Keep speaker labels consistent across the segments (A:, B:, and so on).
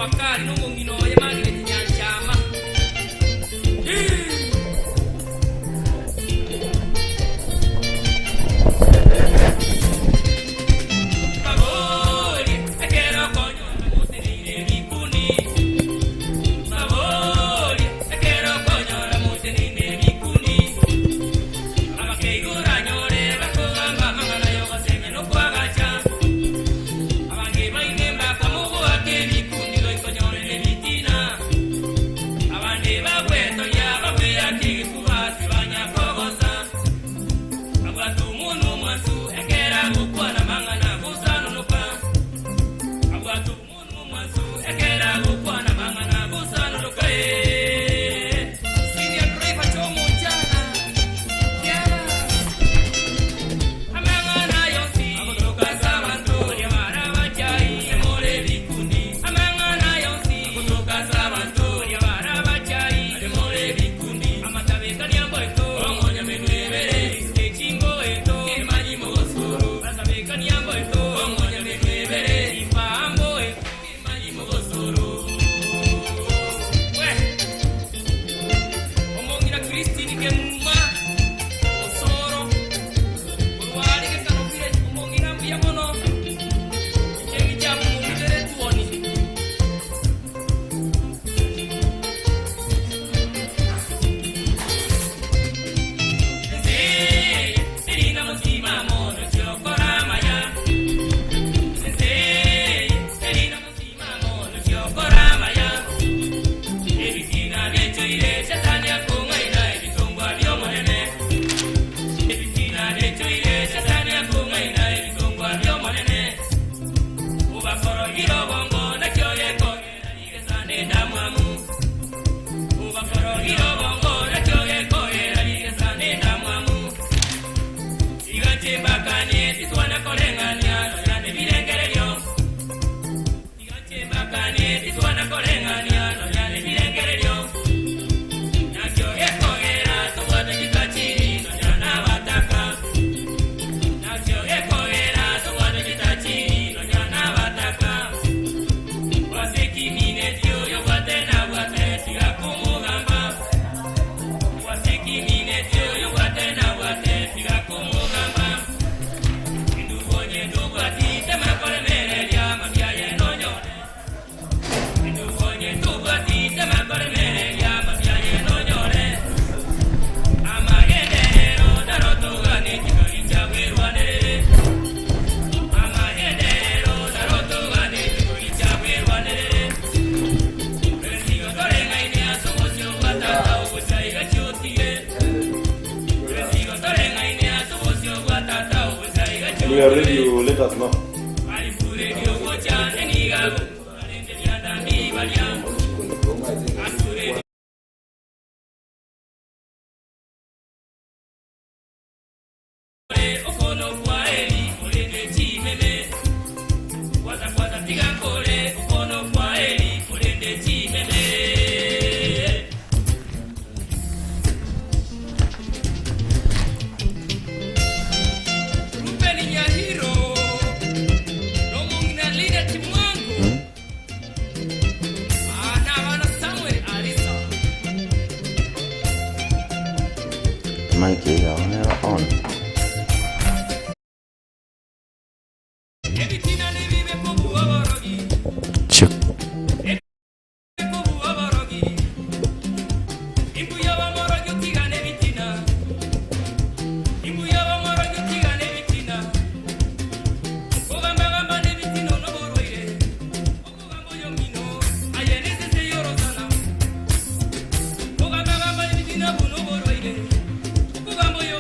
A: Swakari nomong'ina oye Margaret Nyanchama. Baborie, ekero okonyora moteneine ebikuni. Baborie, ekero okonyora moteneine ebikuni. Abakeigo oranyore bakogamba amang'ana y'ogosemia na okoagacha. Abange baine mbakamogoaka ebikundi goikonyorera ebitina. Abande bagwetogia bagweaka egekuba tibanyakogosa. Abwate omonwa omwansu ekero agokwana amang'ana agosanonoka. Abwate omonwa omwansu ekero agokwana amang'ana agosanonoka ee. Senior driver Chomochana, Kiara. Amang'ana yonsi agotoka ase abanto baria barabachai more ebikundi. Amang'ana yonsi agotoka ase abanto baria barabachai more ebikundi. Amatabekania mboeto ong'onya menwe ebere isike chingo eto kemanyi mogosoro. Amatabekania mboeto ong'onya menwe ebere ipambo eto kemanyi mogosoro. We omong'ina Christine Kemuma Osoro korwa Gekano Village omong'ina mbuya mono inche ng'icha momumidere tuoni. Nse, erina mosima mono chiokora maya. Nse, erina mosima mono chiokora maya. Ebitina biechoire Shetani akong'aina ebitongwa bi'Omonene. Ebitina biechoire Shetani akong'aina ebitongwa bi'Omonene. Obakorogire obongo nakio gekogera rigesa n'endamwamu. Obakorogire obongo nakio gekogera rigesa n'endamwamu. Iga nchimbakanie titwana koreng'ania nonya nebirengererio. Iga nchimbakanie titwana koreng'ania nonya nebirengererio. Nakio gekogera tobwate chitachiri nonya nabataka. Nakio gekogera tobwate chitachiri nonya nabataka. Wasekimine tioyo bwate nabwate tigakomogamba. Wasekimine tioyo bwate nabwate tigakomogamba. Indubonye ndubwati temakoremereria mabyaye nonyore. Indubonye ndubwati temakoremereria mabyaye nonyore. Amagenderero narotogane chikari chabwerwanerere. Amagenderero narotogane chikari chabwerwanerere. Resigo toreng'aine ase obosio bwa tata ogochaiga chiotige. Resigo toreng'aine ase obosio bwa tata ogochaiga
B: When you are ready,
A: chiotige.
B: you let us know.
A: Ruben Nyahiro nomong'ina Linet Mwango na abana Samuel Alisa.
C: Mic yago nero on.
A: Ebitina nebibe kobuo borogi.
C: Check.
A: Kobuo borogi. Imbuya bamorogi otigane ebitina. Imbuya bamorogi otigane ebitina. Ogambagamba n'ebitina onoborwaire. Okugamba oyo mino aye nesese yorosana. Ogambagamba n'ebitina buno oborwaire. Okugamba oyo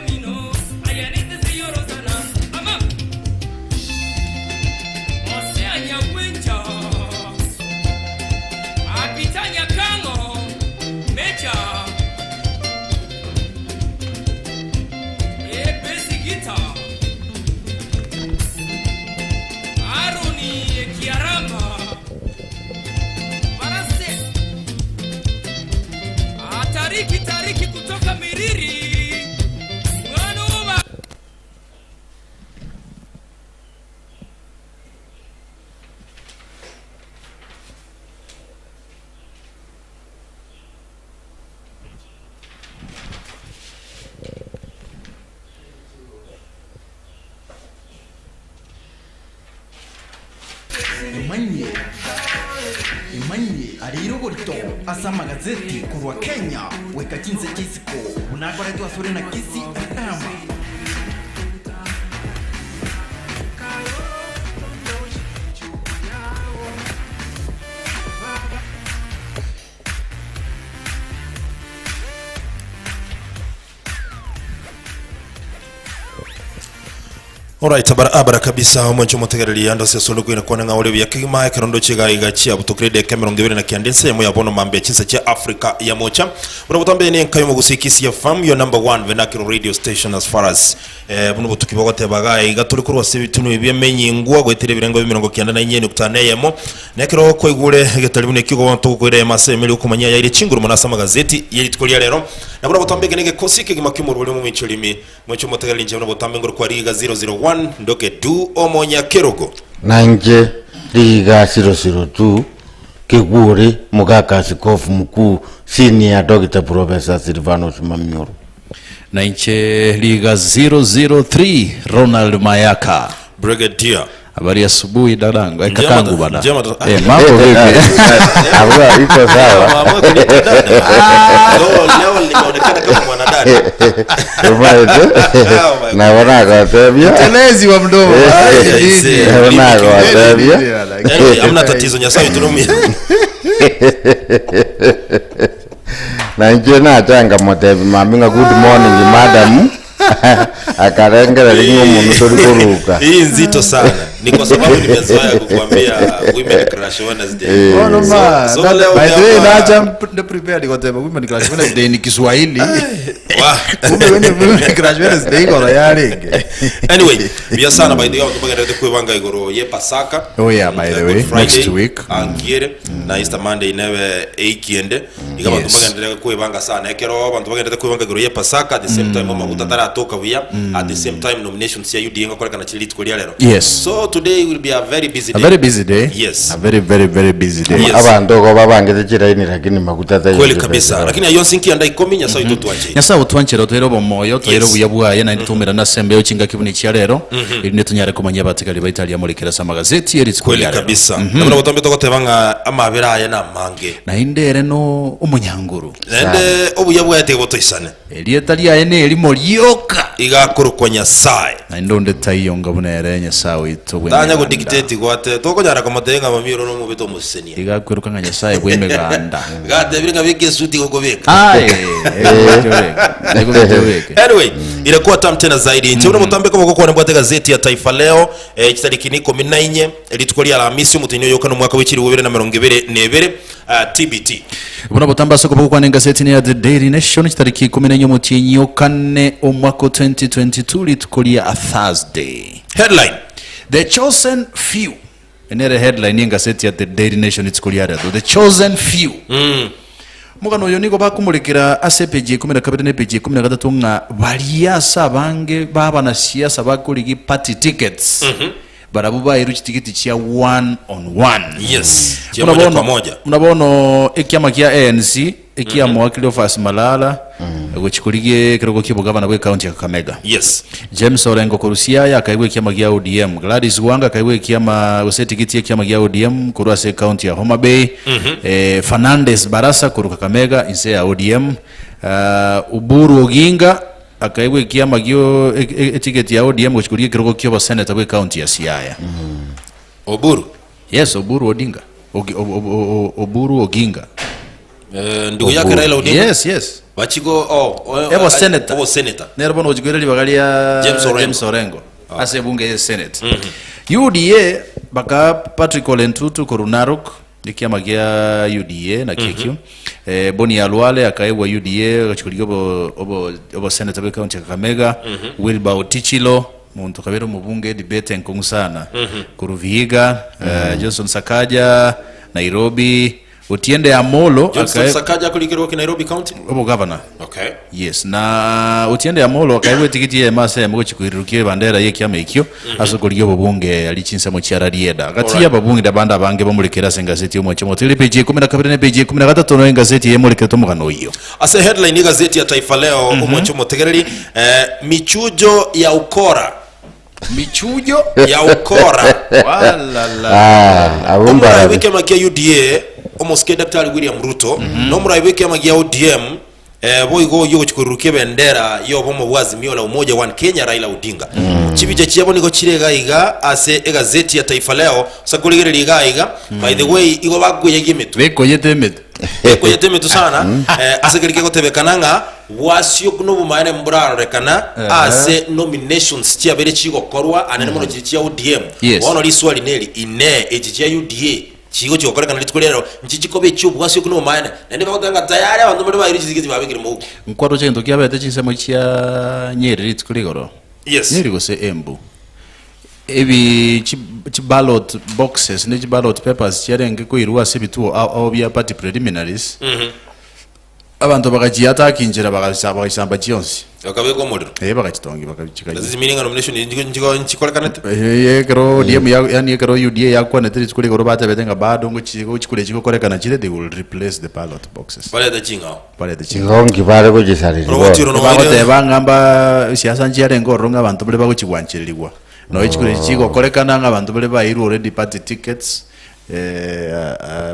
B: Emanyie, emanyie aria oborito ase amagazeti korwa Kenya goika chinse chia isiko, buna akoretwe asore na Kisii FM.
D: Alright, barabara kabisa omonche omotegereri ande ase asore kwina kwana ng'a ore buya kegima ekero ndoche iga iga chiabutokire edeka emerongo ebere na kianda ensemo ya bono mambia chinsa chia Africa ya mocha buna botambe ne enka y'omogusii Kisii FM your number one vernacular radio station as far as eh, buna obotuki bogoteba iga iga tore korwa ase ebitunu ebi emenyingwa goetera ebirengo bia emerongo kianda na inye nukta na eyemo na ekero kwaigure egetari buna ekio igo togokoira eyemo ase emeri okomanyia yaire chinguru mono ase amagazeti ye rituko ria rero na buna botambe eke negekosi ekegima ki'omorwori omomincha orimi Moche omotegereri inche buna botambe ngoro kwa Riiga 001 ndoke du omonyakerogo.
C: Na inche Riiga 002 Kegure Mogaka Askofu Mkuu Senior Doctor Professor Silvanus Mamioro.
E: Na inche Riiga 003 Ronald Mayaka.
D: Brigadier.
E: Habari ya asubuhi dadangu. Eh,
D: Njema
E: kakangu
D: da-
E: bana.
D: njema da-
E: Eh, mambo vipi?
C: Abra, iko sawa.
D: Mama kuniita dada. Leo leo nimeonekana kama mwanadada.
C: Right.
D: Oh my
C: Naona akatebia.
F: Telezi wa mdomo.
D: Eh,
F: Nini?
D: see.
C: Naona akatebia.
D: Anyway, hamna tatizo Nyasaye turumie.
C: Na inche nachanga motebi mami ng'a good morning madam. Akarengereria ng'a omonto tori koruka.
D: Hii nzito sana. Ni kwa sababu nimezoea kukuambia women crush Wednesday.
F: Oh, no, ma.
D: So- so
F: That-
D: leo
F: by the way,
D: hapa-
F: nacha mp- prepared koteba women crush Wednesday ni Kiswahili.
D: Wa.
F: Kumbe wene women crush Wednesday igoro yarenge.
D: Anyway, buya sana by the way tubagerete kwibanga igoro ye Pasaka.
F: Oh, yeah, by the
D: Good
F: way,
D: Friday,
F: next week.
D: Ankiere na Easter Monday newe eikiende. Iga abanto
E: Yes.
D: bagenderere kwebanga sana ekero abanto bagenderete kwebanga igoro ye Pasaka at the same time amaguta ataratoka buya at the same time nominations cia UDA ngokorekana chiri rituko ria rero.
E: Yes.
D: So today will be a very busy
E: A
D: day.
E: very busy day.
D: Yes.
E: A very very very busy day.
D: Yes.
C: Abanto igo babangete chiraini lakini maguta taiyo
D: Kweli kabisa. Lakini ayo nsinki anda ikomi Nyasaye oito twancheire.
E: Nyasaye otwanchere otoire obomoyo, otoire
D: Yes.
E: obuya bwaye, naende twaumerane ase embeo chingaki buna echia rero, erinde tonyare komanyia abatigari baito aria morekere ase amagazeti ye rituko
D: Kweli
E: ria rero.
D: kabisa. Na buna botambe togoteba ng'a amabera aye namange.
E: Naende ere no omonyanguru.
D: Naende obuya bwaye tiga botoisane.
E: Erieta riaye nerimo rioka.
D: Iga akorokwa Nyasaye.
E: Naende onde taiyo onga buna ere Nyasae oito
D: Tanya
E: bw'emeganda.
D: godictate gwate tokonyara komotebia ng'a mami oro nomobete omosesenia.
E: Iga akweruka ng'a Nyasae bw'emeganda.
D: Gatebire ng'a beka esuti gokobeka.
E: Aye, egobeti obeke. Egobeti obeke.
D: Anyway, irakuwa tamu tena zaidi. Inche buna botambe koboko kwane mbwate gazeti ya Taifa Leo eh, chitariki ni ikomi na inye rituko ria Alhamisi omotenyi oyoka nomwaka bw'echiribu bibere na merongo ebere na ebere ah, TBT.
E: Buna botambe ase okoboko kwane engaseti neya The Daily Nation chitariki ikomi na inye omotienyi o kane omwaka o 2022 rituko ria Thursday.
D: Headline.
E: The Chosen Few. Nere headline y'engaseti ya The Daily Nation rituko ria rero. The Chosen Few. Omogano oyo nigo bakomorekera ase epeji ya ikomi na kabere na epeji ya ikomi na gatato ng'a baria ase abange b'abanasiasa bakorigia party tickets barabwo bairwe chitikiti chia one on one.
D: Yes. Chia
E: Buna
D: moja
E: bono
D: kwa moja.
E: buna bono ekiama kia ANC ekiamoa Cleophas Malala gochia korigia ekerogo ki'obogavana bwe county ya Kakamega.
D: Yes.
E: James Orengo korwa Siaya akaigwa ekiama gia ODM. Gladys Wanga akaigwa ekiama gose etigiti y'ekiama gia ODM korwa ase ecounty ya Homa Bay. Eh, Fernandes Barasa korwa Kakamega inse ya ODM. Ah, Oburu Oginga akaigwa ekiama gio e- e- etigeti ya ODM gochia korigia ekerogo kia oboseneta bwe county ya Siaya.
D: Oburu.
E: Yes, Oburu Odinga. Ogi, ob, ob, o- Oburu Oginga.
D: Eh, ndugu yake Raila Odinga.
E: Yes, yes.
D: Bachigo oh, oh,
E: Ebo
D: oh,
E: senator.
D: Obo senator.
E: Nero bono gochia koira ribaga ria
D: James Orengo.
E: James Orengo ase ebunge ye Senate. UDA baka Patrick Ole Ntutu korwa Narok ekiama gia UDA nakio ekio. Eh, Boni Alwale akaegwa UDA gochia korigia obo obo obo senator bwe county ya Kakamega. Wilbur Otichilo monto kabere omobunge debate enkong'u sana korwa Vihiga. Eh, Johnson Sakaja Nairobi. Otiende Amolo
D: Johnson
E: akae
D: Sakaja akorikirwe ki Nairobi County.
E: obogavana.
D: Okay.
E: Yes, na Otiende Amolo akaegwa etigiti y'ema ase eyemo gochia koirurukia ebandera y'ekiama ekio ase okorigia obobunge aria chinsemo chia Rarieda. Gati
D: Alright.
E: y'ababunge abande abange bamorekere ase engaseti y'omwanche omotiga epeji ya ikomi na kabere na epeji ya ikomi na gatato noyo engaseti eye emorekerete omogano oyio.
D: Ase headline y'egazeti ya Taifa Leo omwanche omotegereri eh, michujo ya ukora.
E: Michujo
D: Ya ukora.
E: Walala.
C: Ah, abwo
D: Omorai
C: mbarabi.
D: bw'ekiama kia UDA omosike Daktari William Ruto na omorai bw'ekiama gia ODM eh, boigo oyio ogochia koirurukia ebendera y'obomo bwa Azimio la Umoja One Kenya Raila Odinga. Chibicha chiabo nigo chire iga iga ase egazeti ya Taifa Leo ase korigereria iga iga by the way igo bakoyegia emetwe
E: Bekoyete emetwe.
D: Bekoyete emetwe sana eh, ase keria kegotebekana ng'a Bwasio nobomaene mborarorekana ase nominations chiabeire chigokorwa anene mono chiri chia ODM.
E: Yes.
D: Bono riswali neri, Inee, echi chia UDA chigochia gokorekana rituko ria rero nchi chikoba echi'obwasio nobomaene? Naende bagoteba ng'a tayari abanto mbare baeirwe chisigeti babekire mouko.
E: Nkwaroche egento kiabete chinsemo chia Nyeri rituko rigoro.
D: Yes.
E: Nyeri gose Embu. Ebi chi chi ballot boxes ne chi ballot papers chiarenge koirwa ase ebituo ao ao bia party preliminaries. Abanto bagachiataka inchera, bagaisamba chionsi.
D: Bakabeka omorero.
E: Ee, bagachitongia, bakachigacha.
D: Does it mean ng'a nomination nchiko nchikorekanete?
E: Ee, ekero ODM ya yaani ekero UDA yakwanete rituko rigoro batebete ng'a bado ngochi gochikura echi gokorekana chire, they will replace the ballot boxes.
D: Barete ching'ao.
E: Barete ching'ao.
C: Igo nki bare gochisariria bono?
D: Roboti oro noire.
E: Bagoteba ng'a mba siasa nchiarenge ororo ng'a abanto bare bagochigwanchererigwa. Nonya chikura echi chigokorekana ng'a abanto bare bairwe already party tickets,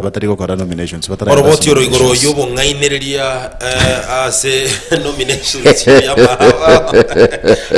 E: batari gokora nominations bataragenda ase
D: Oroboti oro igoro
E: nominations.
D: y'obong'ainereria eh, ase nominations chi'amaaba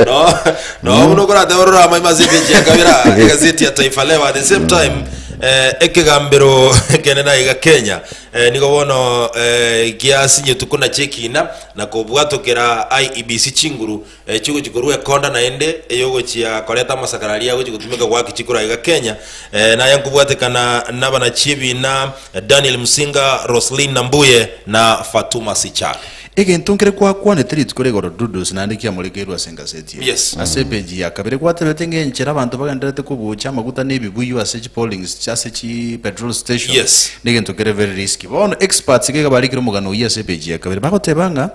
D: no no buna okoratebe orore amaima ase epeji ya kabere aa, egazeti ya Taifa Leo at the same time eh, ekegambero ekenene aiga Kenya eh, nigo bono eh, giasinyetu konacha ekina na kobwatokera IEBC chinguru Chigochia korwa ekonda naende eyogochia koreta amasakara aria agochia gotumeka goaka chikura aiga Kenya. Naye nkobwatekana nabanachi ebina Daniel Musinga, Roselyn Nambuye na Fatuma Sichale.
E: Egento nkere gwakwanete rituko ria igoro Dudos naende kiamorekeirwe ase engaseti eye.
D: Yes.
E: Ase epeji ya kabere gwatebete ng'a enchera abanto bagendererete kobucha amaguta na ebibuyu ase chipoling ase chi petrol station
D: Yes.
E: negento kere very risky. Bono experts iga iga barikire omogano oyio ase epeji ya kabere bagoteba ng'a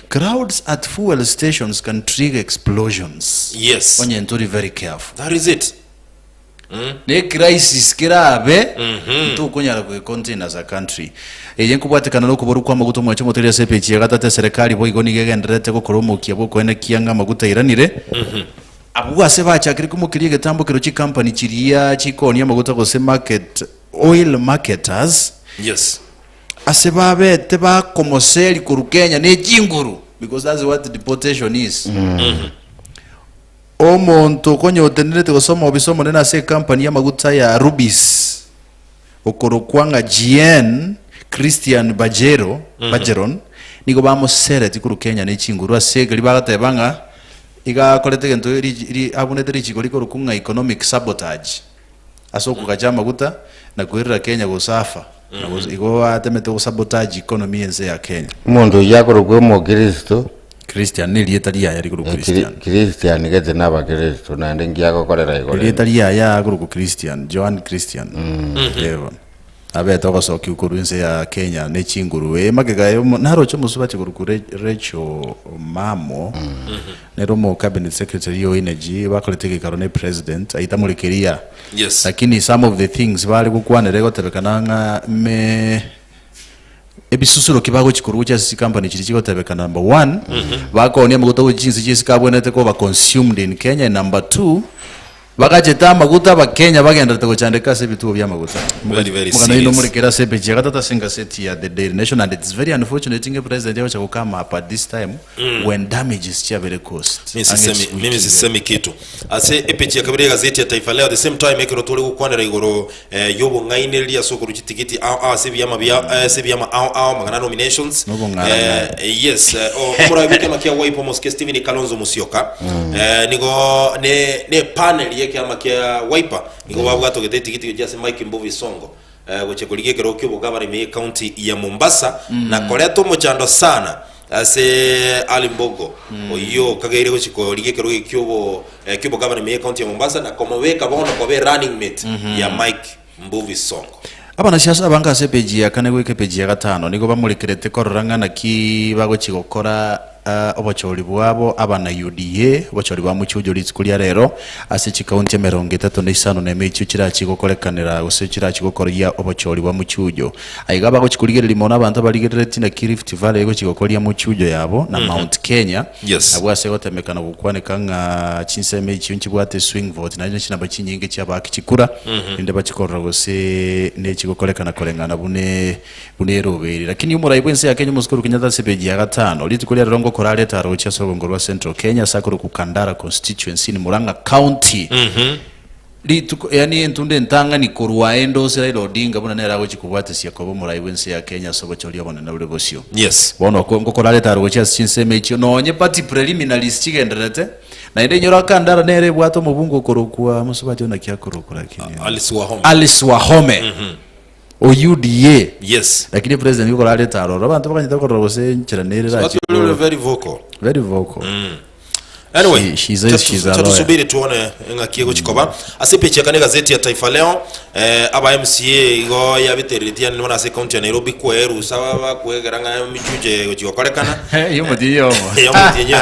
E: Crowds at fuel stations can trigger explosions.
D: Yes.
E: Onye ntori very careful.
D: That is it.
E: Ne crisis kerabe ntokonyara goe contain as a country. Eye nkobwatekana nokoborwa kwa amaguta omwancho omoteria ase epeji ya gatato eserekari boigo nigo egendererete gokora omokia bw'okoenekia ng'a amaguta airanire. Abwo ase bachakire komokeria egetambo kero chikampani chiria chikoonia amaguta gose market oil marketers
D: Yes.
E: Ase babete bakomoseria korwa Kenya ne chinguru because that's what deportation is. Omonto konya otenerete gose omobisa omonene ase ecompany y'amaguta ya Rubis okorokwa ng'a Jean Christian Bajero, Bajeron nigo bamosereti korwa Kenya ne chinguru ase ekeri bagateba ng'a iga akorete egento ri- ri- abunete richiko rikorokwa ng'a economic sabotage. Ase okogacha amaguta na koirera Kenya gosafa na gose igo atemete go sabotage economy y'ense ya Kenya.
C: Omonto oyio akorokwa omokristo.
E: Christian nerieta riaye rikorokwa
C: Eh,
E: Christian.
C: Christian gete nabakirisito naende nki agokorera igoro
E: Erieta riaye akorokwa Christian, Joan Christian. Eh bono. Abete ogosokiwa korwa ense ya Kenya ne chinguru. Eh magega aye omo naroche omosubati okorokwa Ra- Rachel Omamo. Nere omo cabinet secretary o energy bakorete egekaro ne president aitamorekeria.
D: Yes.
E: Lakini some of the things bare gokwanera egotebekana ng'a me ebisusuro ki bagochi korwa gochia ase chicompany chiria chigotebekana number one bakoonia amaguta gochia chinse chia isiko abwenerete koba consumed in Kenya and number two Bagachete amaguta Abakenya bagenderete gochandeka ase ebituo bi'amaguta.
D: Very, very
E: Omogano oino
D: serious.
E: omorekere ase epeji ya gatato ase engaseti ya The Daily Nation and it's very unfortunate ng'a president agocha go come up at this time when damages chiabere caused.
D: Mimi
E: Ang'e
D: sisemi,
E: chwiki
D: mimi
E: ibere.
D: sisemi kitu ase epeji ya kabere y'egazeti ya Taifa Leo at the same time ekero tore gokwanera igoro eh, y'obong'ainereria ase okorwa chitigiti ao ao ase ebiama bia eh, ase ebiama ao ao amang'ana nominations
E: Nobong'arang'ara.
D: eh, yes eh, o- omorai bw'ekiama kia Wiper omosike Stephen Kalonzo Musyoka eh, nigo ne ne panel y'ekiama kia Wiper nigo babwatogete etigiti gochia ase Mike Mbuvi Sonko eh, gochia korigia ekerogo ki'obogabana ime y'ecounty ya Mombasa na koreta omochando sana Ase Ali Mbogo, oyio okageire gochia korigia ekerogo eke ki'obo ki'obogavana ime y'ecounty ya Mombasa na komobeka bono koba erunning mate ya Mike Mbuvi Sonko.
E: Abanasiasa abange ase epeji ya kane goika epeji ya gatano nigo bamorekerete korora ng'a naki bagochia gokora. obochori bwabo abana UDA, obochori bwa Muchujo rituko ria rero ase chikaunti emerongo etato na isano na emo echio chirachie gokorekanera gose chirachie gokoria obochori bwa Muchujo. Aiga bagochia korigereria mono abanto abarigereretie naki Rift Valley egochia gokoria Muchujo yabo na Mount Kenya Abwo ase gotemekana gokwaneka ng'a chinsemo echio nchibwate swing vote, naende ne chinamba chinyinge chi'abaaki chikura, rinde bachie korora gose nechigokorekana koreng'ana buna buna erobeiri. Lakini omorai bw'ense ya Kenya Omosike Uhuru Kenyatta ase epeji ya gatano, rituko ria rero ngokora are etaro gochia ase obogongo rwa Central Kenya ase akorokwa Kandara Constituency in Murang'a County. Rituko, yaani entunda entang'ani korwa aende ose Raila Odinga buna nere agochia kobwatesia koba omorai bw'ense ya Kenya ase obochori obonene bore bosio.
D: Yes.
E: Bono oko ngokorarete aro gochia ase chinsemo echio, nonye party preliminaries chigendererete, naende inyora Kandara nere ebwate omobunge okorokwa mosubati one naki akorokwa lakini
D: Alice Wahome.
E: Alice Wahome o UDA.
D: Yes.
E: Lakini president ngokorarete aroro abanto bakanyete korora gose enchera nere
D: Watu
E: erache
D: were very vocal.
E: very vocal.
D: Anyway,
E: She- she says she's a lawyer.
D: tusubiri tuone ng'aki egochikoba ase epeji ya kane egazeti ya Taifa Leo eh, aba MCA igo yabitereretie yani bono ase ekaunti ya Nairobi kwerusa bakwegera ng'a emichunche egochi gokorekana
E: Yomotienyi yomo.
D: yomotienyi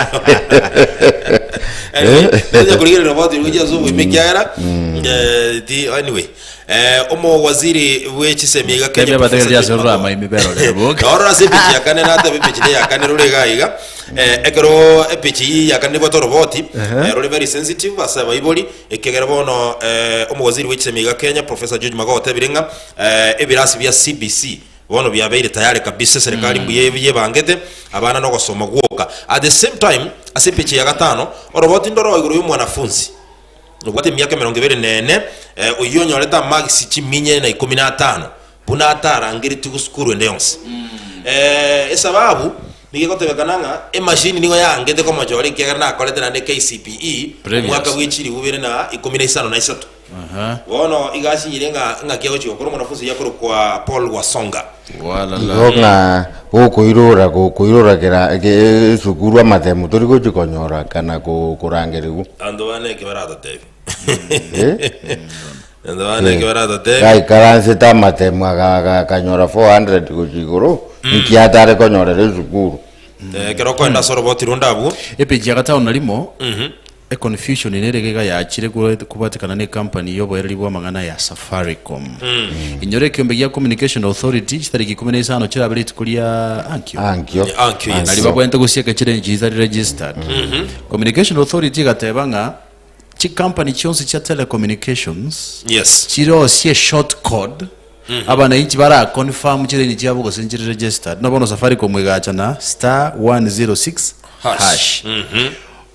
D: Anyway, tonya korigereria roboti gochia ase oboime ekiagera eh, ti anyway eh, omowaziri bwe chisemi iga Kenya
E: Tebia
D: Professor
E: abategereria ase
D: George
E: ororo
D: Magoha.
E: amaime berorere boka.
D: Ororo ase epeji ya kane natebe epeji ne ya kane rore iga iga Eh, ekero epeji eyio ya kane nebwate oroboti eh, rore very sensitive ase abaibori ekiagera bono eh, omowaziri bwe chisemi iga Kenya Professor George Magoha otebire ng'a eh, ebirasi bia CBC bono biabeire tayari kabisa eserekari mbuya yebangete abana nogosoma gwoka at the same time ase epeji ya gatano oroboti ndoro igoro ya omwanafunzi Nobwate emiaka emerongo ebere na ene, oyio onyorete amagisi chiminya na ikomi na atano, buna atarangeretigwe gosukuru ende yonsi. Esababu nigo egotebekana ng'a emashini nigo yaangete komochora ekiagera nakorete naende KCPE
E: Previous.
D: omwaka bwe chilifu ibere na ikomi na isano na isato. Bono iga asinyire ng'a ng'aki agochia gokora omwanafunzi oyio akorokwa Paul Wasonga.
E: Walala.
C: Igo ng'a gokoirora gokoirora kera eke esukuru amatemu tori gochi konyora kana ko korangerigwa.
D: Abanto bane eke baratotebi.
C: Eh?
D: Abanto bane eke baratotebi.
C: Gaikaransete amatemu aga- aga- akanyora 400 gochia igoro, nki atare konyorera esukuru.
D: Eh, ekero okoenda ase oroboti runde abwo.
E: Epeji ya gatano na rimo, Econfusion nere iga yachire kobwatekana ne company y'oboereri bw'amang'ana ya Safaricom. Inyora ekiombe gia Communication Authority chitariki ikomi na isano chirabe rituko ria ankio.
C: Ankio.
D: Ankio, yes.
E: Nari babwenerete gosieka chire chitari registered. Communication Authority egateba ng'a chicompany chionsi chia telecommunications
D: Yes.
E: chirosie short code abananchi bara confirm chiraini chiabo gose nchire registered. Buna bono Safaricom egacha na star 106
D: Hash.
E: hash.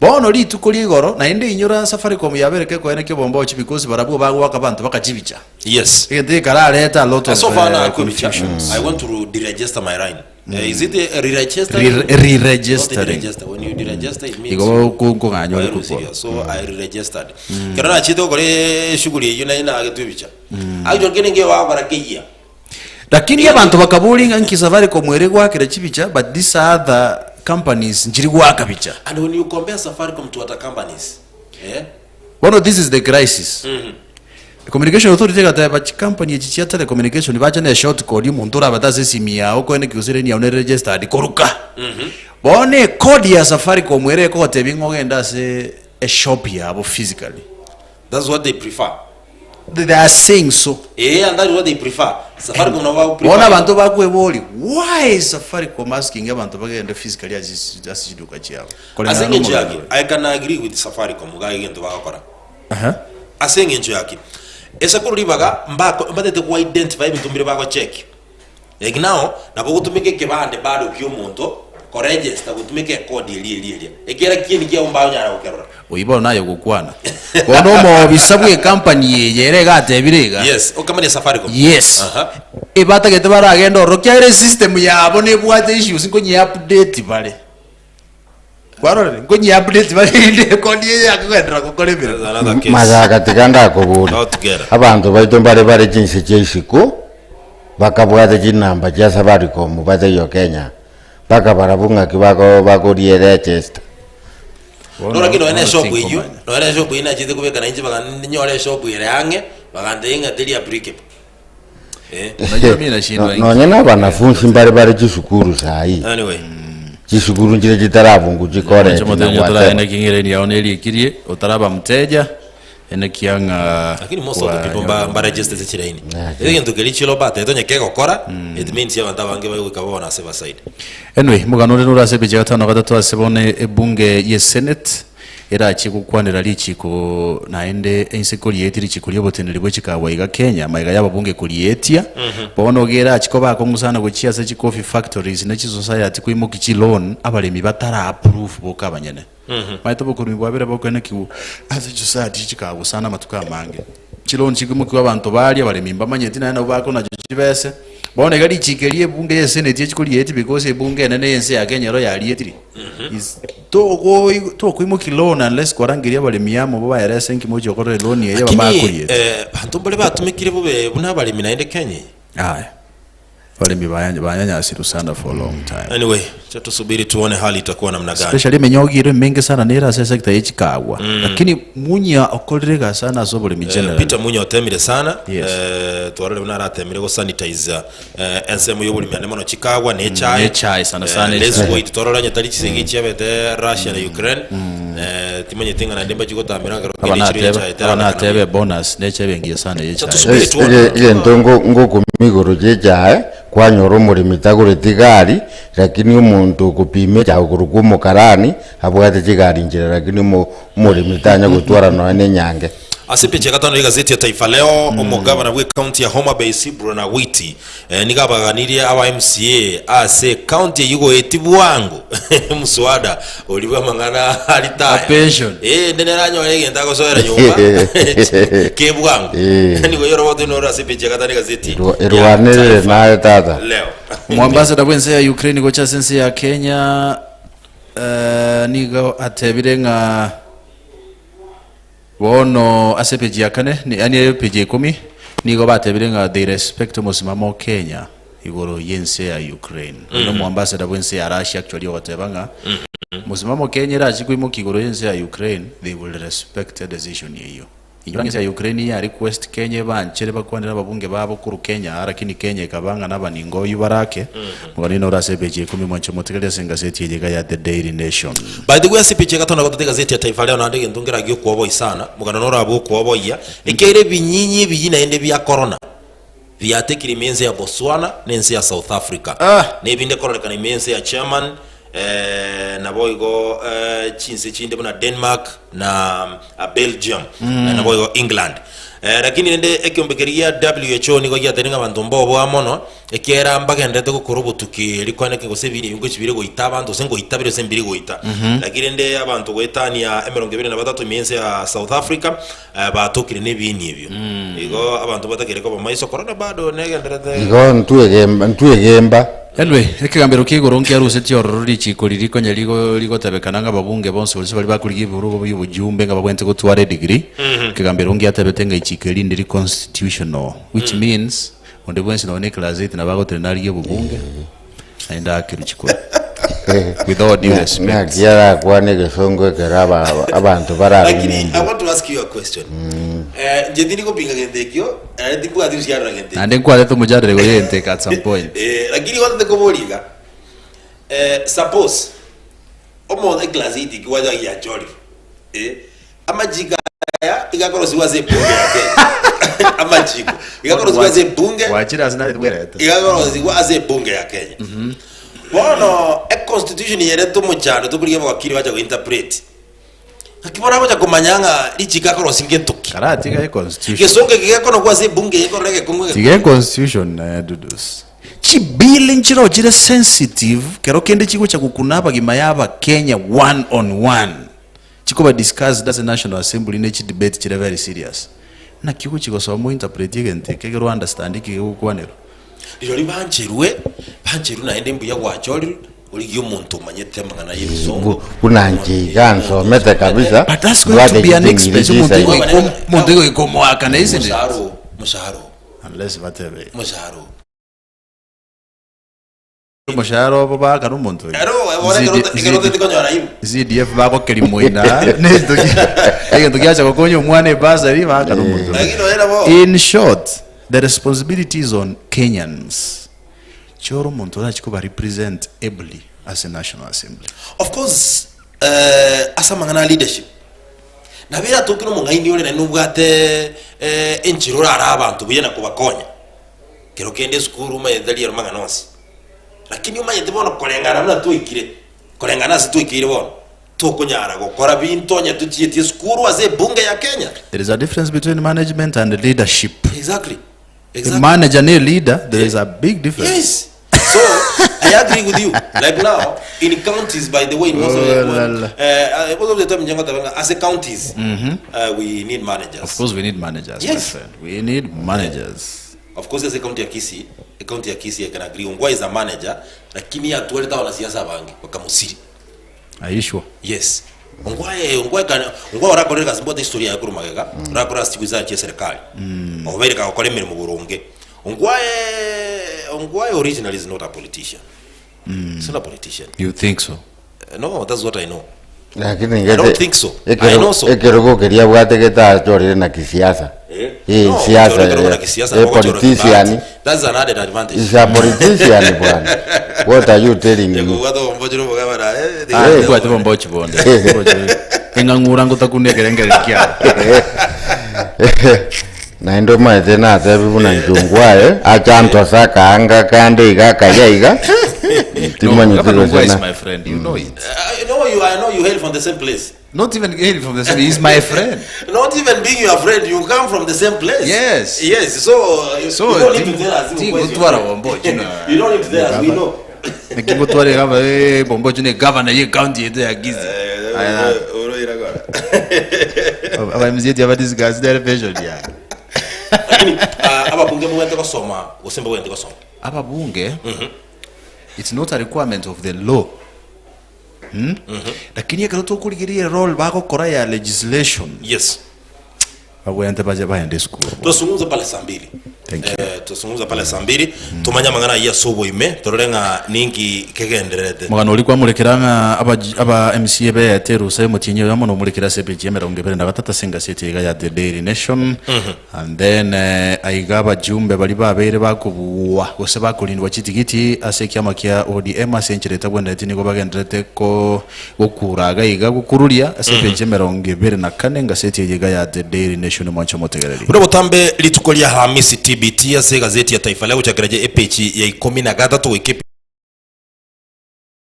E: Bono rituko ria igoro, naende inyora Safaricom yabereke ekoene ki'obombochi because barabwo bagoaka abanto bakachibicha.
D: Yes.
E: Egento eke kararete a lot of
D: So far na akwebicha.
E: confusions.
D: I want to deregister my line. Eh, is it a re-register?
E: Re-registering.
D: Not deregister. When you deregister it means
E: Igo nkong'anya ore
D: Very
E: kokora.
D: serious. So I re-registered. Kero nachete gokora eshughuli eyio naye nagetwe ebicha. Actually kere ngeyo bagokora keyia.
E: Lakini abanto bakaboria ng'a nki Safaricom ere goakera chibicha but these other companies nchiri goaka bicha.
D: And when you compare Safaricom to other companies, eh?
E: Bono this is the crisis. Communication Authority egateba chicompany echi chia telecommunication bache ne short code omonto orabate ase esimi yao koene ki gose reni yao nere registered koruka. Bono ecode ya Safaricom ere ekogotebia ng'a ogende ase eshop yabo physically.
D: That's what they prefer.
E: They are saying so.
D: Eh, and that is what they prefer. Safaricom nabo bago prefer.
E: Bono abanto bakweboria, why is Safaricom asking abanto bagende physically ase ase chiduka chiabo?
D: Ase
E: Koreng'ana
D: eng'encho
E: nomoganda
D: yaki,
E: oyo.
D: I can agree with Safaricom iga egento bagokora.
E: Aha.
D: Ase eng'encho yaki, ase korwa ribaga mbako mbatete go identify ebinto mbire bago check. Like now, nabo ogotumeka ekebande bado kia omonto koregister gotumeka ekodi eria eria eria. Ekiagera kieni kiago mbanyara gokerora.
E: Oyio bono naye ogokwana. Bono omobisa bw'ecompany eye ere iga atebire iga.
D: Yes, okamanya Safaricom.
E: Yes.
D: Aha.
E: Ebatagete baragende ororo kiagera esystem yabo nebwate issues nkonye update bare. Kwarorire? Nkonye update bare erinde ekodi eye yakogenderera gokora emeremo.
D: That's another case.
C: Masaga tiga ndakoboria
D: Altogether.
C: abanto baito mbare bare chinse chia isiko bakabwate chinamba chia Safaricom bataiyo Kenya mpaka barabwo ng'aki bako bakoria register.
E: Bono-
D: Noro lakini nonya
E: bono
D: eshop eyio,
E: tinkomanya.
D: nonya eshop eyio nachete kobeka nainche bakanyora eshop ere ang'e, bagantebia ng'a teri applicable. Eh.
E: Unajua mimi nashindwa
C: No- nonye na abanafunsi mbare bare chisukuru sahi
D: Anyway.
C: Chisukuru nchire chitarabungu chikoreti na
E: Omotenyo
C: gwateba.
E: toraene king'ireni yao nerikirie otaraba mteja enekia ng'a
D: Lakini most of the people mba, mba register ase chilaini. Egento keria chilo batete onye kegokora, it means abanto abange bagoika bono ase basaide.
E: Anyway, omogano ore nore ase epicha ya gatano na gatato ase bono ebunge ye Senate erachie gokwanera richiko naende ense korietia richiko rioboteneneri bwe chikawa iga Kenya magega y'ababunge korietia bono iga erachie koba akong'u sana gochia ase chicoffee factories ne chisociety koimokia chiloan abaremi batara approve boka abanyene. Omanyete obokoremi bwabere bokoenekiwa ase chisociety chikawa sana amatuko amange. Chiloan chikoimokiwa abanto baria abaremi mbamanyeti naende nabo bakonachwa chibese. Bono iga richiko eri ebunge ye senate echi korieti because ebunge enene y'ense ya Kenya ero yarietiri is togoi tokoimokia loan unless kwarangeria abaremi amo babaerese nki mochia gokorera eloan eye
D: Lakini
E: bamakorieti.
D: eh, banto mbare batumekire bobe buna abaremi naende Kenya eye.
E: Aya abaremi baya banyanyasirwe sana for a long time.
D: Anyway, cha tusubiri tuone hali itakuwa namna gani.
E: Especially emenyogi ere emenge sana nere ase esector ye chikagwa lakini Munya okorire egasi sana ase oboremi
D: Eh,
E: generally.
D: Peter Munya otemire sana
E: Yes.
D: eh, twarore buna aratemire gosanitize eh, ensemo y'oboremi ande mono chikagwa ne echae
E: ne echae sana sana
D: eh, let's
E: echae.
D: wait torore onye tari chisegi chiabete Russia na Ukraine eh, timanyeti ng'a naende mbachi gotamera ekero
E: Aba
D: kende chire
E: natebe
D: echae
E: aba
D: terarakana
E: natebe bonus neche engiya sana ye
D: Cha
E: echae.
D: tusubiri tuone.
C: Egento ngokumia igoro chia echae, kwanyora omoremi tagoreti egari, lakini omonto okopima echae okorokwa omokarani, abwate chigari nchera lakini omo omoremi tanya gotwara nonya na enyange.
D: Ase epeji ya gatano y'egazeti ya Taifa Leo, omogavana bw'ecounty ya Homa Bay Sibro na Witi eh, nigo abaganirie aba MCA ase ecounty eyio goetia bwango omuswada oria bw'amang'ana a retire.
E: A pension.
D: Eh, ende nere anyore egento agosoera nyomba kebwango.
C: Eh.
D: Nigo yorobote noro ase epeji ya gatano y'egazeti ya
C: Erwanerere
D: Taifa
C: naye tata.
D: Leo.
E: Omoambassador bw'ense ya Ukraine gocha ase ense ya Kenya eh, nigo atebire ng'a bono ase epeji ya kane ni- yaani epeji ya ikomi nigo batebire ng'a they respect omosimamo o Kenya igoro y'ense ya Ukraine. Oyo nomoambassador bw'ense ya Russia actually ogoteba ng'a mosimamo Kenya erachi koimokia igoro y'ense ya Ukraine they will respect decision eyio. Inyora ng'a ense ya Ukraine ya request Kenya ebanchere bakwanere ababunge babo korwa Kenya aa lakini Kenya ekaba ng'a nabaningo oyio barake. Omogani noro ase epeji ya ikomi mwanche motegerere ase engaseti eye iga ya The Daily Nation.
D: By the way ase epeji ya gatano gotete egazeti ya Taifa Leo naende egento nkeragie okwoboyia sana, omogano noro abwo okwoboyia, ekiagera ebinyinyi ebiyi naende bia corona biatekire ime ense ya Botswana na ense ya South Africa.
E: Ah!
D: Na ebinde kororekana ime ense ya German eh, naboigo eh, chinse chinde buna Denmark na ah, Belgium eh, naboigo England. Eh, lakini rende ekiombe keria gia WHO nigo giatebire ng'a abanto mboboa mono ekiagera mbagenderete gokora obotuki erio kwane gose ebinto ebi ngochi bire goita abanto gose ngoita bire gose mbiri goita. Lakini rende abanto goetania emerongo ebere na batato ime ense ya South Africa eh, batokire na ebiini ebio. Igo abanto batakeire koba maiso korende bado negenderete.
C: Igo ntwegemba ntwegemba.
E: Anyway, ekegambero kia igoro nkiarusetie ororo richiko riria konya rigo rigotebekana ng'a ababunge bonsi gose baria bakorigia ebirogo bia obojumbe ng'a babwenerete gotwara edegree, ekegambero ngiatebete ng'a ichiko eri ndiri constitutional, which means onde bwensi nonye na eclass eight nabo agotenena arigie obobunge naende aakerwe chikura. With all due respect.
C: Ng'aki arakwane egesongo ekero aba- abanto
D: Lakini
C: bararumumbu.
D: I want to ask you a question. Eh, inche tindi gopinga gento ekio, naende timbwati gosiarera gento ekio.
E: Naende nkwarete omojadala igoro y'egento eke at some point.
D: Eh, lakini gwatete koboria iga, eh, suppose omonto eclass eight eki gwacha giachorire, eh, amachiko aya iga akorosiwa ase ebunge ya Kenya. Amachiko iga akorosiwa ase ebunge
E: Gwachire ase nare bwerete.
D: iga akorosiwa ase ebunge ya Kenya. Bono econstitution yerete omochando tokorigia abawakili bacha gointerpret. Naki bono agocha komanya ng'a richiko akorosia ngento ki?
E: Karatiga econstitution.
D: Gesongo eke gekonogwa ase ebunge eye ekorora egekongu
E: Tiga
D: egekongu.
E: econstitution eh, Dudus. Chibill nchiroo chire sensitive kero kende chigocha gokuna abagima ya abakenya one on one. Chikoba discussed ase National Assembly ne chidebate chire very serious. Naki ogochi gosoma ointerpreti egento eke ekero ounderstand eki gegokwanerwa.
D: Rirorio bancherwe, bancherwe naende mbuya gwachorirwe, origie omonto omanyete amang'ana y'ebisongo.
C: Buna inche iga nsomete kabisa,
E: But that's going to
C: mbwate
E: be an
C: chiting'iri
E: expense omonto
C: chisaini.
E: ogoika omonto ogoika omoakana isn't it?
D: Omoshahara oo, omoshahara oo,
E: Unless batebe.
D: omoshahara oo.
E: Omoshahara obo baakana omonto oyo.
D: Ero, bono ekero
E: ZD
D: ota- ekero oteti konyora ibu.
E: ZDF bagokeri moina nento ki- egento giacha gokonya omwana ebasari baakana omonto oyo.
D: Lakini oye nabo.
E: In short, the responsibility is on Kenyans. Chora omonto orachi koba represent ably.
F: ase National Assembly.
D: Of course eh, ase amang'ana a leadership nabo eratoke na omong'aini ore naende nobwate eh, enchera orare abanto buya na kobakonya. Kero kende esukuru omanyete tari ero mang'ana onsi, lakini omanyete bono koreng'ana buna twaikire, koreng'ana ase twaikeire bono, tokonyara gokora binto onye tochieti esukuru ase ebunge ya Kenya.
E: There is a difference between management and leadership.
D: Exactly.
E: A
D: Exactly.
E: manager ne leader, there is a big difference.
D: Yes. So I agree with you. Like now in counties, by the way, in most of the,
E: Oh, la, la.
D: most of the time, njengo tabanga, as a counties, we need managers.
E: Of course we need managers,
D: Yes.
E: my friend. We need managers.
D: Of course, as a county ya Kisii, a county ya Kisii, I can agree. Ongwae is a manager, lakini atualeta wanasiasa bangi wakamusiri.
E: Are you sure?
D: Yes. Ongwae Ongwae kana Ongwae orakorera kazi mbwate historia ya korwa magega, orakora ase chigwizara chia serikali. Obeire kagokora emeremo boronge. Ongwae Ongwae originally is not a politician. He's not a politician.
E: You think so?
D: No, that's what I know.
C: Lakini
D: I don't think so. I know so.
C: ekerogo keria abwate getachorire na kisiasa.
D: Eh?
C: Eh,
D: No,
C: siasa,
D: ochore kerogo na
C: eh,
D: kisiasa,
C: eh,
D: nabo gochora
C: politician.
D: kibahati. That's an added advantage.
C: Is a politician bwana. What are you telling me?
D: Ekobwata ombochire omogabana, eh,
E: Ah,
D: eh,
E: bwate bombochi bonde. Eng'ang'ura ngotakunia ekerengererio kiao.
C: Naende omanyete natebi buna Njungwae achanto ase akaanga kande iga akaya iga
E: No,
C: timanyeti
E: Governor
C: gose
E: Ongwae is
C: na
E: my friend, you know it.
D: I know you, I know you hail from the same place.
F: Not even hail from the same, he's my friend.
D: Not even being your friend, you come from the same place.
F: Yes.
D: Yes. So, you,
F: So,
D: you don't need
F: ti-
D: to tell us.
F: ti
D: who is your
F: gutwara
D: friend.
F: Wambochi na-
D: You don't need to tell us. We know.
F: Nikigutwara gava eh Bombochi ne governor ye county yetu ya Kisii. Aya. Aba mzeti aba this guys their vision ya.
D: Lakini ah, ababunge mugende gosoma, gose mbagende gosoma.
E: Ababunge, it's not a requirement of the law. Hmm? Lakini ekero tokorigereria role bagokora ya legislation.
D: Yes.
E: Bagwente baje baende school.
D: Twasungumza pale saa mbili.
E: Thank you.
D: Eh, twasungumza pale saa mbili tumanye amang'ana ayio ase oboime torore ng'a ninki kegendererete.
E: Omogano oria kwamorekera ng'a aba, aba MCA beete erusa y'omotienyi oyomo nomorekere ase epeji ya emerongo ebere na gatato ase engaseti iga ya The Daily Nation. And then eh, aiga abajumbe baria babeire bakobuua gose bakorindwa chitigiti ase ekiama kia ODM ase enchera etabwenereti nigo bagendererete ko gokura iga iga gokururia ase epeji ya emerongo ebere na kane engaseti eye iga ya The Daily Nation mwanche omotegereri.
D: Buna botambe rituko ria Alhamisi TBT ase egazeti ya Taifa Leo gochakera epeji ya ikomi na gatato goika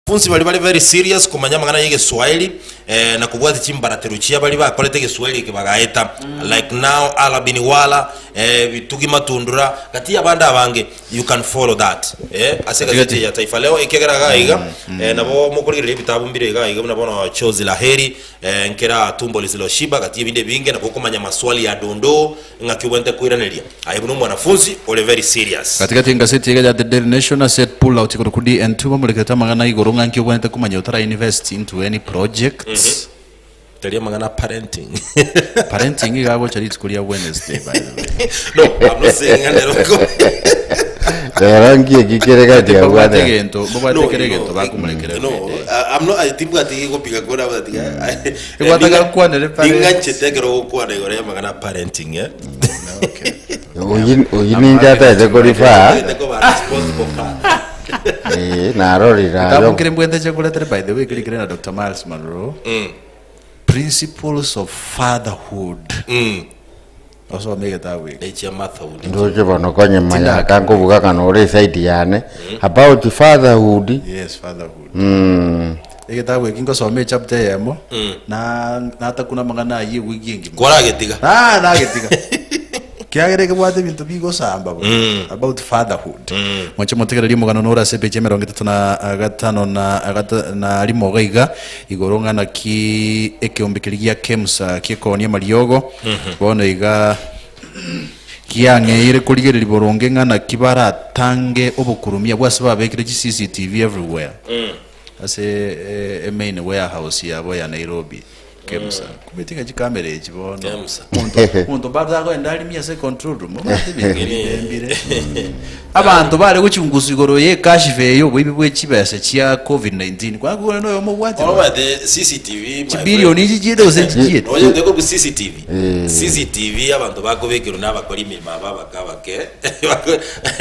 D: Bonsi baria bare very serious komanya amang'ana y'egeswahili eh, na kobwatia chimbaratero chia baria bakorete egeswahili eke bagaeta like now Alabin Wala eh, Bitugi Matundura gati y'abande abange you can follow that eh, ase egazeti ya Taifa Leo ekiagera iga iga eh, nabo mokorigereria ebitabu mbire iga iga buna bono Chozi la Heri eh, nkera Tumbo Lisiloshiba gati y'ebinde ebinge nabo okomanya maswali ya dondoo Ng'aki obwenerete koiraneria aye buna omwanafunzi ore very serious?
E: Gatigati engaseti iga ya The Daily Nation ase pull out igoro ku DN2 bamorekerete amang'ana igoro ng'a nki obwenerete komanya otara invest into any project.
D: Tari amang'ana a parenting.
E: Parenting iga agocha rituko ria Wednesday by the way.
D: No, I'm not saying ng'a nero
C: Rero nki eki kere gati ya
E: Mbabwate
C: bwana.
E: egento mbabwate
D: No,
E: kera
D: you
E: egento
D: know,
E: bakomorekera
D: no,
E: everyday.
D: I'm not, I timbwati gopiga kura but
F: Egwataka nkwanere parents.
D: Ning'anchete ekero ogokwana igoro y'amang'ana a parenting eh.
C: Oyi oyi ninche ataete korifaa
D: Otagete koba responsible father.
C: eh narorire ayo.
E: Kitabu nkere mbwente chakoretere by the way keri kere na Dr. Miles Monroe. Principles of Fatherhood. Osome egetabu eke.
D: Nechia Martha Wood.
C: Ndoche bono konye maya
E: Tindaka.
C: kankobuga kana ore side yane about fatherhood.
E: Yes, fatherhood. Egetabu eki ngosoma echapter eyemo na natakuna amang'ana ayio ewiki engima.
D: Kwaragetiga.
E: Ah, nagetiga. Kiagera ekebwate ebinto bigosamba bo about fatherhood. Mwanche motegererie omogano nore ase epeji emerongo etato na gatano na gata na rimo iga iga igoro ng'a naki ekeombe keria gia KEMSA gekoonia amariogo bono iga kiang'eire korigereria boronge ng'a naki baratange obokurumia bwase babekire chi CCTV everywhere ase emain warehouse yabo ya Nairobi. Kemsa. Kumbe tinga chikamera echi bono.
D: Kemsa.
E: Omonto omonto bado agoenda arimie ase control room. Omanyete ebinto bire mbire. Abanto bare gochungusa igoro ye ekashifa eye oboibi bwe chibesa chia covid-19. Kwani kore noyomo obwate bono.
D: Omanyete CCTV my friend.
E: Chibilioni echi chiete gose nchichiete.
D: Oye ndeko ku CCTV. CCTV abanto bakobekerwa na abakori emirimo aba abake abake.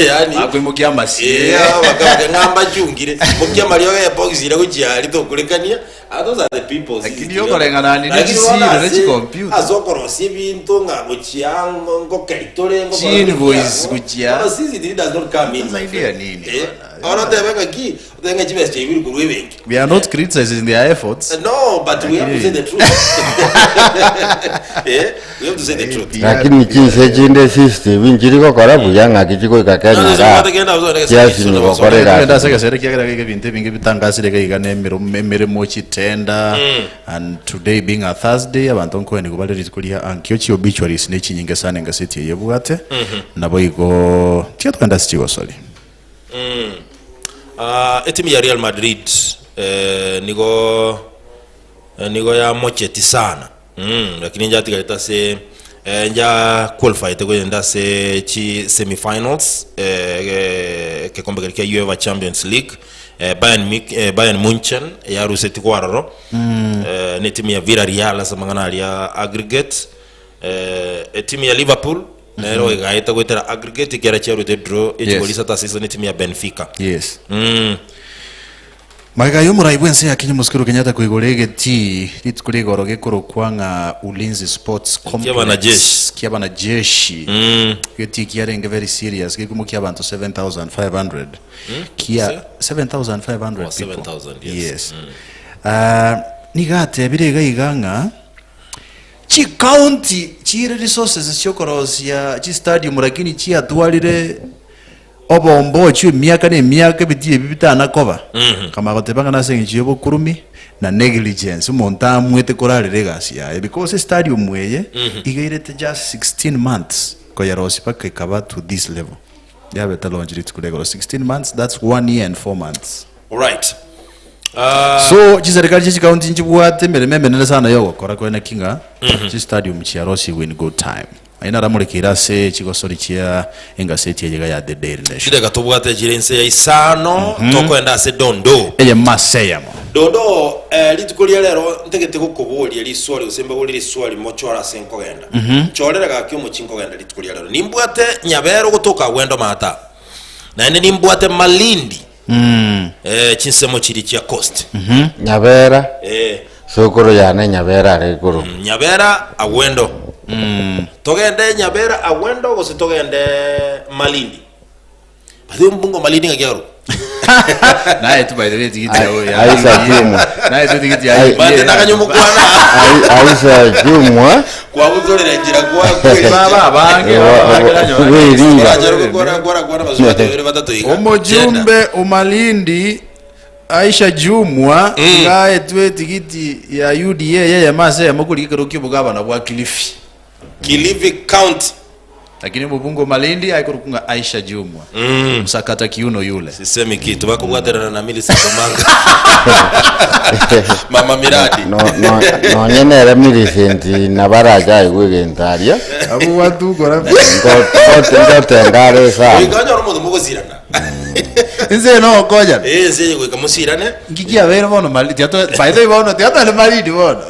D: Yaani
E: Bakoimokia amasie.
D: Eh, abake abake ng'a mbachungire. Mokia amariogo ya ebox ira gochia aria tokorekania. Ah, those are the people.
E: Lakini
D: CCTV.
E: okoreng'ana ne
D: Lakini
E: chisiri
D: bono
E: ne
D: ase-
E: chicomputer.
D: Ase okorosia ebinto ng'a gochia ngo- ngokeri tore ngokora
E: Chi-invoice
D: gochia.
E: gochia.
D: Bono CCTV does not come in.
E: Sasa idea nini
D: Eh,
E: bwana?
D: bono otebe ng'aki, otebe ng'a chibesa chiaibire korwa ebenki.
E: We are not criticizing their efforts.
D: No, but we have to say the truth. eh, we have to say the truth.
C: Lakini chinse chinde CCTV nchiri gokora buya ng'aki chigoika Kenya igaa chiasinyi gokora
E: Kegenda
C: egasi.
E: ase egesere kiagera gaiga ebinto ebinge bitangasire gaiga na emeremo emeremo chitenda and today being a Thursday abanto nkoenigwa bare rituko ria ankio chi obituaries ne chinyinge sana engaseti eye ebwate nabo igo tiga togende ase chigosori.
D: Ah, etimu ya Real Madrid eh, nigo eh, nigo yamocheti sana mm, lakini njatigarete ase eh, nja qualified kogenda ase chi semifinals eh, eh, kekombe keria kia UEFA Champions League eh, Bayern, Munich- eh, Bayern Munchen yaruseti kwaroro mm. eh, ne timu ya Villarreal ase amang'ana aria aggregate Eh, etimu ya Liverpool nero egaeta goetera aggregate ekiara chiarwete draw echigori isato ase isato netimu ya Benfica.
E: Yes.
D: Mm.
E: Magega y'omorai bw'ense ya Kenya Omosike Uhuru Kenyatta koigora egetii rituko rigoro gekorokwa ng'a Ulinzi Sports Complex
D: Kiabanajeshi.
E: kiabanajeshi
D: Mm.
E: egetii kiarenge very serious gekomokia abanto 7500 kia 7500
D: Oh,
E: people
D: 7,000, yes.
E: yes. Ah, nigo atebire iga iga ng'a Chicounty chire resources chiokorosia chistadium lakini chiatwarire obombochu emiaka na emiaka ebitii ebi bitana koba. Kamanya goteba ng'a nase eng'encho yobokurumi na negligence omonto amwete korarera egasi yaye because estadium eye iga erete just 16 months koyerosia mpaka ekaba to this level. Yabete launch rituko ria igoro 16 months that's one year and four months.
D: Alright. Ah,
E: So chiserikali chie chikaunti nchibwate emeremo emenene sana yogokora kore naki ng'a chistadium chiarosigwe in good time. Aye naramorekeire ase chigosori chia engaseti eye iga ya The Daily Nation.
D: chideka tobwate chire inse ya isano tokoenda ase dondo
E: Eye mase eyemo.
D: dondo eh, rituko ria rero ntagete gokoboria riswali gose mbaborie riswali mochore ase nkogenda nchorere gaki omochi nkogenda rituko ria rero nimbwate nyabere ogotoka agwendo mata naende nimbwate malindi Eh, chinsemo chiria chia coast.
C: Nyabera,
D: Eh,
C: sokoro yane Nyabera are igoro.
D: Nyabera Agwendo. Togende Nyabera Agwendo gose togende Malindi. Bathi ombungo Malindi ng'aki aru.
E: Naye tu by the way tikiti ya ya.
C: Aisa Jumwa.
E: Naye tu tikiti ya.
C: Ai-
D: Bate nakanyomokwana.
C: Ai- Aisa Jumwa
D: Kwabutorera njira kwa kweli.
E: Baba abange
C: Eh,
E: baba abange nanyo.
C: Weringa.
D: Orachare gokora gokora gokora basubati babere batato iga.
E: Omojumbe omalindi Aisha Jumwa ngaetwe etigiti ya UDA yeyemo ase eyemo korigia ekero kia obogabana bwa Kilifi.
D: Kilifi County.
E: Lakini omobunge o Malindi aye korokwa ng'a Aisha Jumwa. Msakata kiuno yule.
D: Sisemi kitu bakobwaterana na Millicent Omanga. Mama Miradi.
C: No- no- nonye nere Millicent nabarache aigwe egento aria
E: Abwo gwatugora.
C: Ndotenga are sana
D: Goika onyore omonto mogosirana.
E: Inse no okonya.
D: Eh, inse goika mosirane.
E: Nki kiabeire bono Malindi? Tiato by the way bono tiatware Malindi bono.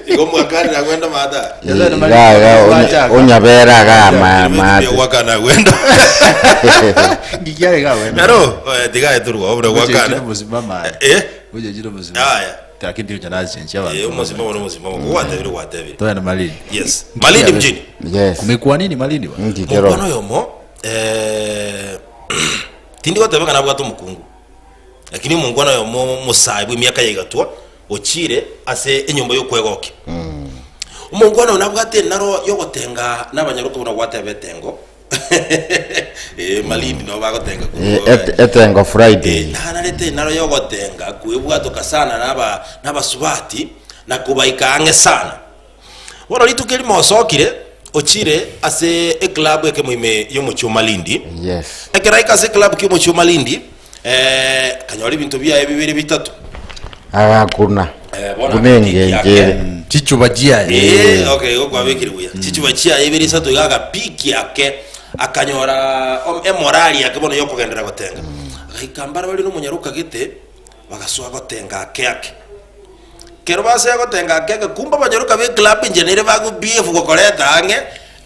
D: Igo mwakanire agwenda mata.
E: Tiatware
C: Iga iga
E: Malindi.
C: onyabera iga
D: Mate
C: amate
D: gwakana agwenda.
E: Nki kiare iga agwenda.
D: Naro eh, tiga eturwa obure gwakana.
E: Muzima
D: Eh?
E: Gocha chire muzima.
D: Aya.
E: Lakini ndio jana
D: Eh, omozima bono omozima. Gwatebire gwatebire.
E: Twende Malindi.
D: Yes. Malindi mjini.
C: yes
E: Kumekuwa nini Malindi bwana?
C: nkikero
D: Mokwana oyomo eh, tindi goteba ng'a nabwate omokungu lakini omongwana oyomo omosae bwa emiaka ya igatwa ochire ase enyomba y'okwegokia omongwana oyo nabwate enaro yogotenga nabanyaroka buna gwateba etengo eh, malindi nabo bagotenga korwa-
C: etengo friday
D: Nanarete enaro y'ogotenga kwebwatoka sana naba nabasubati na kobaika ang'e sana. Bono rituko erimo osokire ochire ase eclub ekemo ime y'omochie o Malindi.
C: Yes.
D: Ekero aika ase eclub ki'omochie o Malindi, eh, akanyora ebinto biaye bibere bitato.
C: Agakuna.
D: Eh, bono
C: Buna
D: agapiki
C: engencho
D: ake.
C: ere.
E: Chichuba chiaye.
D: Eh, okay, igo kwabekire buya. Chichuba chiaye ibere isato iga agapiki ake akanyora om- emorali yake bono yokogenderera gotenga. Agaika mbare bare na omonyaroka gete bagasoa gotenga ake ake. Kero basoa gotenga ake ake kumbe abanyaroka be eclub inche nere bago behave gokoreta ang'e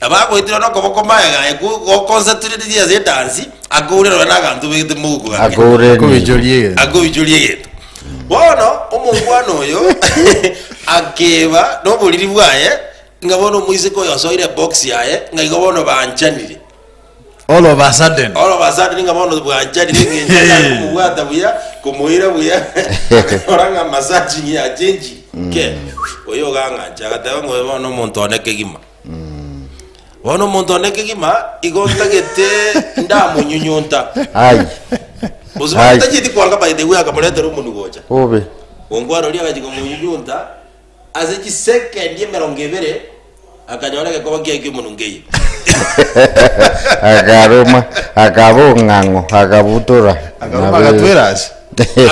D: na bagoetera na okoboko magega aye go goconcentrate ase edansi akoure nonya na aganto obegete moguko gake.
C: Akoure nigo.
E: Akobichoria egento.
D: Akobichoria egento. Bono omongwana oyo akeba noboriri bwaye ng'a bono omoiseke oyo osoire ebox yaye ng'a igo bono banchanire.
E: All of a sudden.
D: All of a sudden ng'a bono bwanchanire eng'encho atari komobwata buya, komoira buya, akanyora ng'a massaging yachenchire ke. Oyo ogang'ancha agateba ng'a oyo bono omonto one kegima. Bono omonto one kegima igo ntagete ndamonyunyunta.
C: Ai.
D: Gose
C: Ai.
D: tacheti kwanga by the way akamoretera omonwe gocha.
C: Bobe.
D: Ongwana oria agachia komonyunyunta ase chisekendi emerongo ebere akanyora egekoba kiaye ki'omonwe nkeiyo.
C: Akaruma, akaba ong'ang'o, akabutora.
E: Akaruma agatwera ase.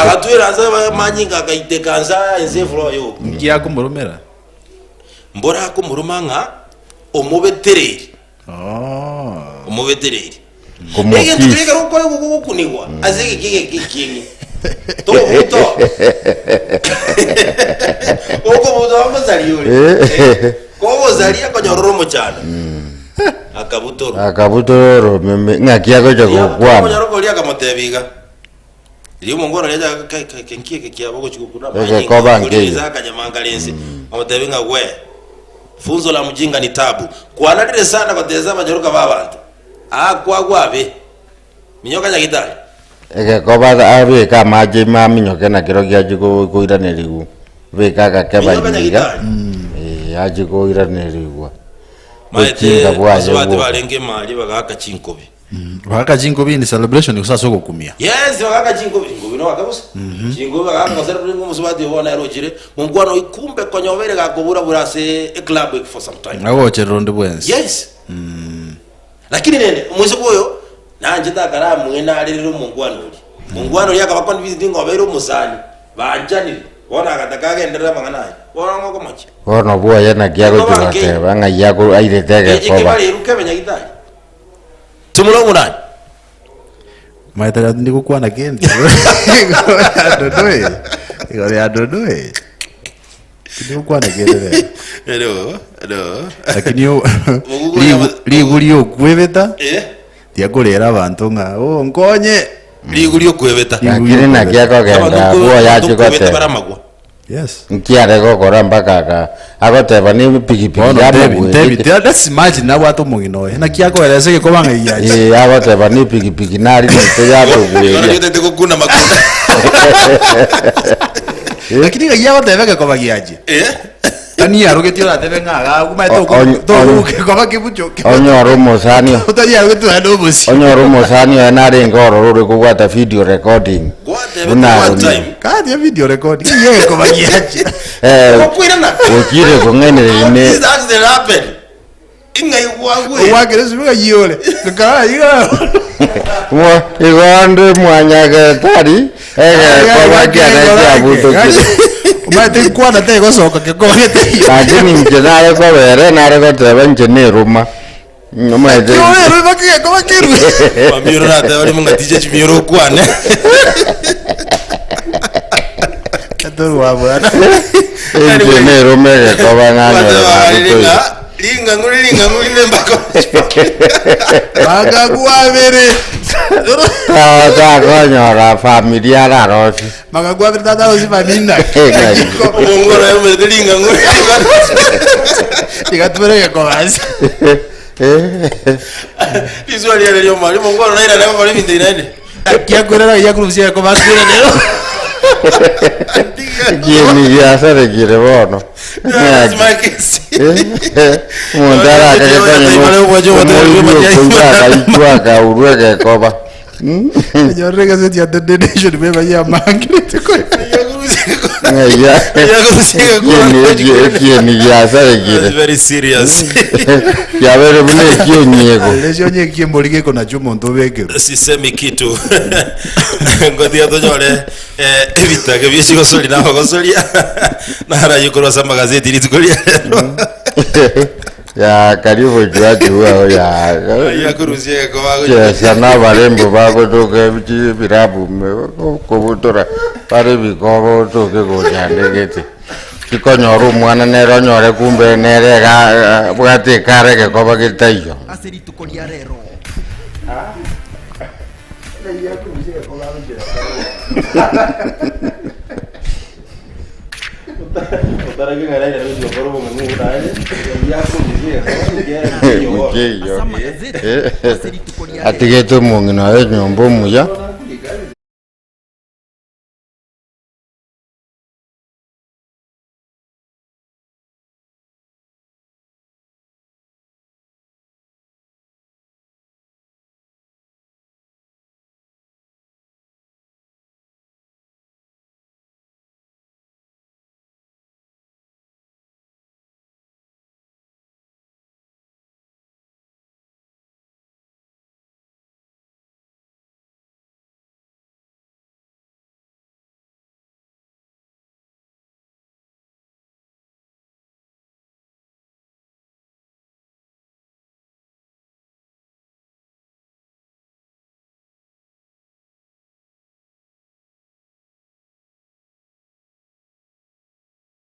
D: Agatwera ase amanyinga agaiteka nsa ense efloor yoka.
E: Nki akomoromera?
D: Mbora akomoroma ng'a omobetereri, omobetereri.
C: Komokisi.
D: Egento keria ekero okoegwa gogokunigwa ase egeki egeke ekieng'e togobuta okobuta omosari ore
C: Eh.
D: kogosaria akonyora ore omochando akabutorwa
C: Akabutora oromeme ng'aki agocha gokwana.
D: omonyoro oria akamotebia iga Riria omongwana oria acha kai kai kai nki eke kiaba ogochia gokuna amanyinga
C: Egekoba
D: okori
C: nkeiyo.
D: inse akanyama nkare inse amotebi ng'a gwe funzo la mjinga ni tabu kwanarire sana gotesa abanyaroka ba abanto aa kwagwa abe minyoka nyagitari
C: Egekoba abeke amache ime aminyoke na kero giachia ko- koiranerigwa beka agakeba
D: Minyoka
C: ime iga
D: nyagitari
C: eh, achie koiranerigwa
D: maete
C: Bochinga bwaye
D: basubati
C: bwoka.
D: barenge emari bagaaka chinkobi
E: Bagaka chinkobi in celebration gose ase ogokumia.
D: Yes, bagaka chinkobi, chinkobi no baka bosa. Chinkobi bagaka gose rende omosubati oyo bono ere ochire, monkwana oyio kumbe konya obeire gakobura bura ase eclub for some time.
E: Agocherera onde bwensi.
D: Yes. Lakini rende omoiseke oyo nanchete akaramwena arerere omonkwana oria. Monkwana oria akaba convinced ng'a obeire omosani, banchanire, bono agataka agenderere amang'ana aye. Bono ng'a okomochia.
C: Bono bwoye naki agochia
D: Ekoba nkeiyo.
C: goteba ng'ai ako airete
D: Eche
C: egekoba.
D: kebare kebe nyagitari. Tumura omonani.
E: Maete ndi gokwana kende. Igoro ya Dodoe. Igoro ya Dodoe. Ndi gokwana kende rero.
D: Hello, hello.
E: Lakini o-
D: Ogugo
E: rigu-
D: yaba-
E: rigu riokwebeta
D: Eh?
E: tiakorera abanto ng'a oh nkonye.
D: Rigu riokwebeta.
C: Lakini naki akogenda bwoye achie
D: kwebeta
C: goteba.
D: baramagwa.
E: Yes.
C: Nkiare gokora mpaka aka agoteba ni pikipiki
E: Bono ntebi ntebi
C: yamogwetete.
E: tya- let's imagine nabwate omong'ina oye naki akoeresa egekoba ng'a egiacha.
C: Eh, agoteba ni pikipiki nari nete yatogweria.
D: Yotete gokuna makuna.
E: Lakini ng'ai agoteba egekoba giachia.
D: Eh?
E: Tani arogetie oratebe ng'a agaku maete gekoba kebuchoke.
C: Onyore omosani
E: Otari arogetie naende obosie.
C: onyore omosani oye narenge ororo ore kobwata video recording.
D: Gwatebete
C: Buna
D: one
C: aromire.
D: time.
E: Katia video record. Ng'ai egekoba giachia.
C: Eh,
D: Okoirana.
C: ochire kong'ainereria
D: How
C: ne
D: this accident happened? Ing'ai gwagwe.
E: Ogwakera esimi ng'ai ore. Ngakara iga.
C: Mwa- igo ndi mwanyagetari egekoba kiane kiabutokire.
E: Omanyete nkwana tegosoka gekoba getaiyo.
C: Lakini inche nare kobere nare goteba inche neruma Omanyete
E: Kiorerwe mpaka gekoba kerwe.
D: Mamioro nateba rimo ng'a ticha chimioro okwane.
E: Torwa bwana.
C: inche neruma egekoba ng'anyore
D: Gwateba riri
C: nabutoire.
D: ng'a ring'ang'u ring'ang'u rire mpaka
E: Bakakwabere.
C: Takonyora familia ararosi.
E: Bakakwabere tata osimanina.
D: omongoro yomete ring'ang'u
E: Tigatwere gekoba ase.
D: Riswa riare rioma rimongoro nairane gokora ebinto inaende.
E: Kiakwirera giakurusia gekoba akwire rero.
C: Kieni giasarekire bono.
D: That's my case.
C: Omonto arakage akaurwa egekoba.
E: Nyorire egazeti ya The Nation beba yamangire.
C: Ng'aiya.
D: Yakurusia egekoro.
C: Ekieni giasarekire.
D: Very serious.
C: Kiabeire buna ekionyego.
E: Lesio onye ekiembori gekonacha omonto obekerwe.
D: Sisemi kitu. Ngotiga tonyore eh, ebitage bie chigosori na abagosoria naraye korwa ase amagazeti rituko ria rero.
C: Ya karibu juaji wao ya.
D: Yakurusia egeko
C: Chesa na abarembo bagotoka ebirabu kobutora bare bikobo otoke gochandegete. Chikonyora omwana nere onyore kumbe nere iga abwate ekare egekoba getaiyo.
B: Ase rituko ria rero.
C: Mukeiyo.
B: Ase amagazeti ase rituko ria rero.
C: Atigete omong'ina oye enyomba omuya.